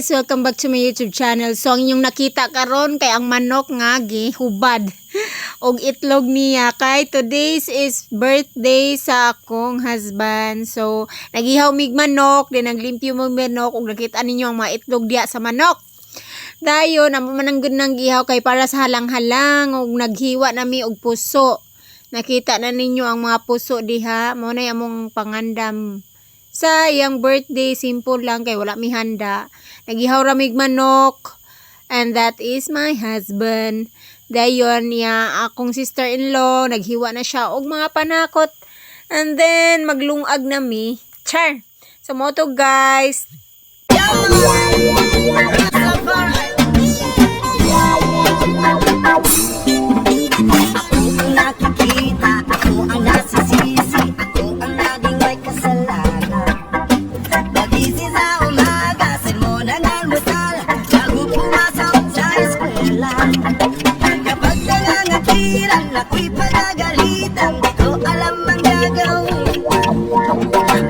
Guys! Welcome back to my YouTube channel. So, ang inyong nakita karon kay ang manok nga gihubad og itlog niya kay today's is birthday sa akong husband. So, nagihaw mig manok, then naglimpyo mig manok ug nakita ninyo ang mga itlog diya sa manok. Dayon, amo man ang nang gihaw kay para sa halang-halang ug naghiwa nami og puso. Nakita na ninyo ang mga puso diha. Mao na among pangandam sa iyang birthday. Simple lang kay wala mi handa. Nagihaw ra mig manok and that is my husband. Dayon niya akong sister-in-law naghiwa na siya og mga panakot and then maglungag na mi. Char. So mao to, guys. Ako ang nakikita, ako ang nasisisi, ako ang laging may kasalanan. Pagising sa umaga, sermon ng almusal, bago pumasok sa eskwela. Kapag nangangatiran, ako'y pagagalitan, di ko alam ang gagawin.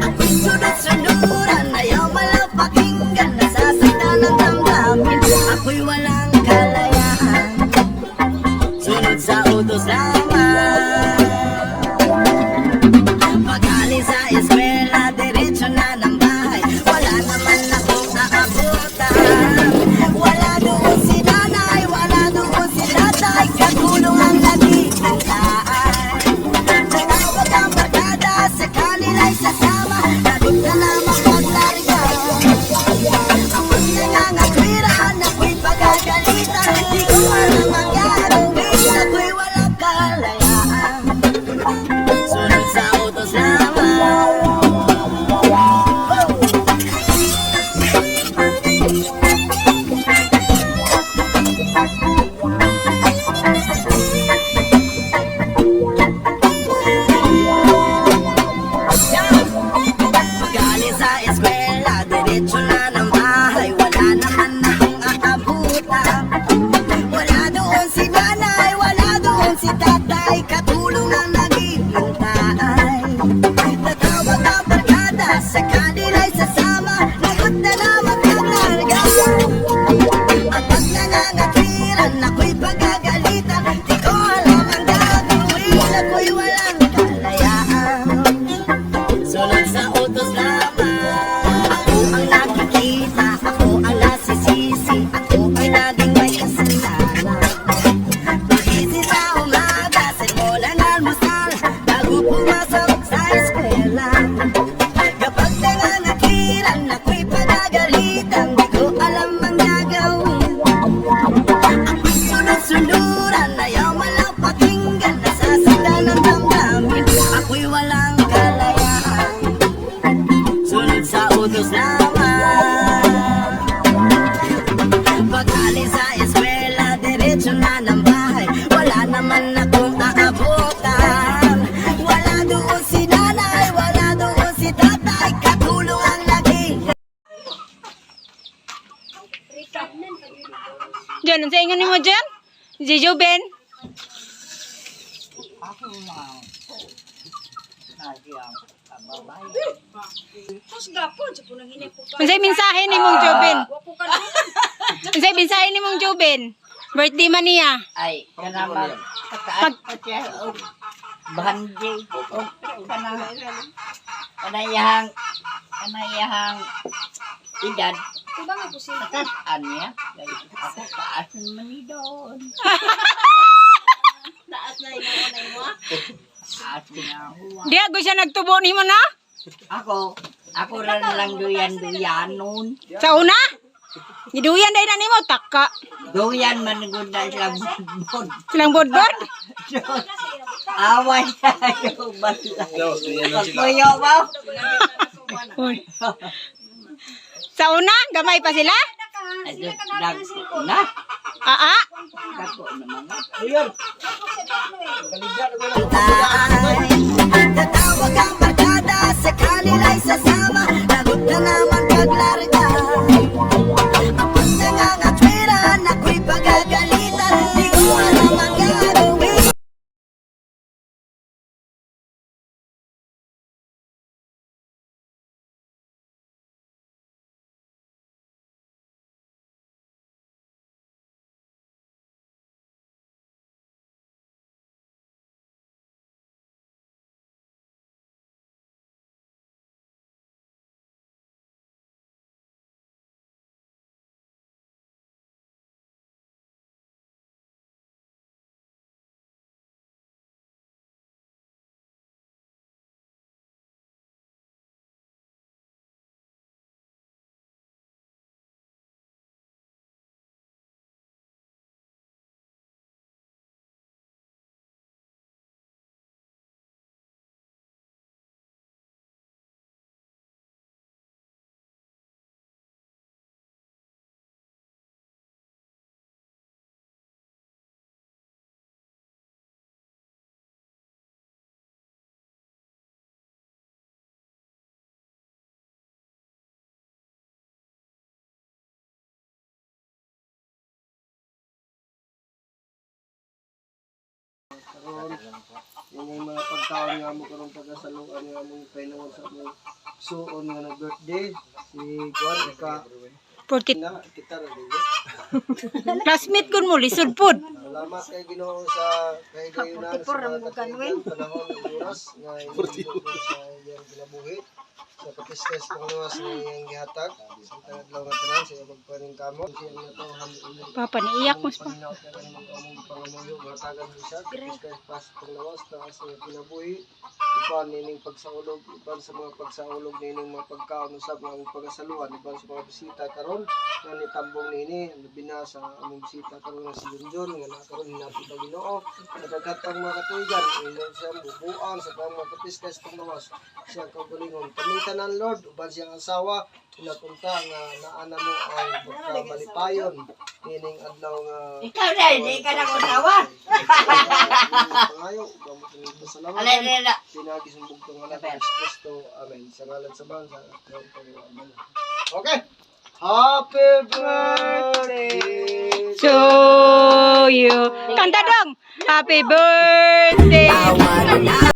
Ako'y sunod-sunuran, ayaw malang pakinggan, nasasaktan ang damdamin, ako'y walang kalayaan. Sunod sa utos lamang. Pag-alis sa eskwela, diretso na ng bahay. Wala naman akong aabutan. Wala doon si nanay, wala doon si tatay. Katulong ang naghihintay. Tinawag ang barkada, sa kanila'y sasama. Lagot na lamang paglarga. Ako'y nangangatwiran, ako'y pagagalitan. Di ko alam ang gagawin, ako'y walang kalayaan. Sunod sa utos lamang. Pag-alis sa eskwela, diretso na ng bahay. Wala naman akong aabutan. Wala doon si nanay, wala doon si tatay. Katulong ang naghihintay. Tatawag ang barkada, sa kanila'y sasama. Lagot na naman paglarga. At pag nangangatwiran, ako'y pagagalitan. Di ko alam ang gagawin, ako'y walang kalayaan. Sunod sa utos lamang. Ako ang nakikita, ako ang nasisisi, ako ay naging may kasalanan. Pagising sa umaga, sermon ng almusal, bago pumasok sa eskwela. Kapag nangangatwiran, ako'y pagagalitan. Di ko alam ang gagawin. Ako'y sunod-sunuran, ayaw malang pakinggan. Nasasaktan ang damdamin, ako'y walang kalayaan. Sunod sa utos lamang. Pag-alis sa eskwela, diretso na ng bahay. Wala naman akong aabutan. Wala doon si nanay, wala doon si tatay. Katulong ang naging John, unsa ingon nimo, John? Si Joben? Ako lang na Unsay mensahe nimong Joben? Unsay mensahe nimong Joben? Birthday man niya. Ay, kanang pataas pa siya og bandage og kanang iyahang edad. Pataas niya. Kay ako taas man ni doon. Taas na ina mo. Taas na ako. Diya go siya nagtubo nimo na? Ako ra lang duyan-duyan nun. Sa una? Giduyan dahil na nimo taka. Duyan man gud na silang budbud. Silang bodbod. Away tayo balay. Pagkuyo ba? Uy. Sa una, gamay pa sila? Ay, na. Aa. Dako naman. Tatawag ang barkada, sa kanila'y sasama. Lagot na naman paglarga. Kapag nangangatwiran, ako'y pagagalitan. Di ko alam ang gagawin. Yung mga pagkaon nga mo karong pagasaluan nga among pailangan sa among suon nga nag birthday si kuan ika 40. na kita ra gyud. Classmate kun mo lisod pud. Salamat kay Ginoo sa kahigayunan sa mga katuigan, panahon ug oras nga inyong sa iyang kinabuhi sa kapiskes pangluwas nga iyang gihatag sa adlaw nga tanan sa iyang pagpaningkamot sa iyang natawhan imong Papa niiyak mo pa. Panginoon nga kanimong among pangamuyo nga hatagan mo siya kapiskes pas panglawas taas nga kinabuhi uban nining pagsaulog, uban sa mga pagsaulog nining mga pagkaon usab nga among pagasaluan, uban sa mga bisita karon nga nitambong nini, labi na sa among bisita karon nga si Junjun nga naa karon hinapit ang Ginoo sa daghatang mga katuigan imo siya bubuan sa tanang mga kapiskes panglawas siya kaugalingon kaming tanan, Lord, uban siyang asawa pinapunta nga naana mo ang pagkamalipayon nining adlaw nga. Ikaw na, hindi ka na kunawa. Pangayo ug amo kini pasalamatan Alay, alay, alay. pinagi sa bugtong ngalan ni Kristo. Amen. Sa ngalan sa Bang sa Okay. Happy birthday. To you. Kanta dong. Happy birthday. Tawa na.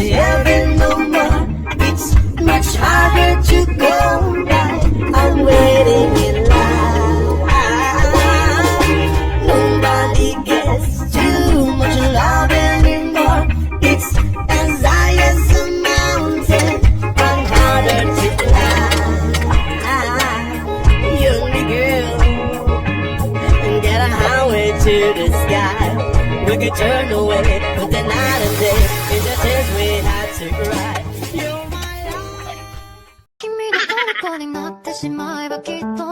To heaven no more. It's much harder to go by. I'm waiting in line. Nobody gets too much love anymore. It's as high as a mountain and harder to climb. You and me, girl, and get a highway to the sky. We could turn away, but the night and day is the tears we had to cry. You're my life. 君の虜になってしまえばきっと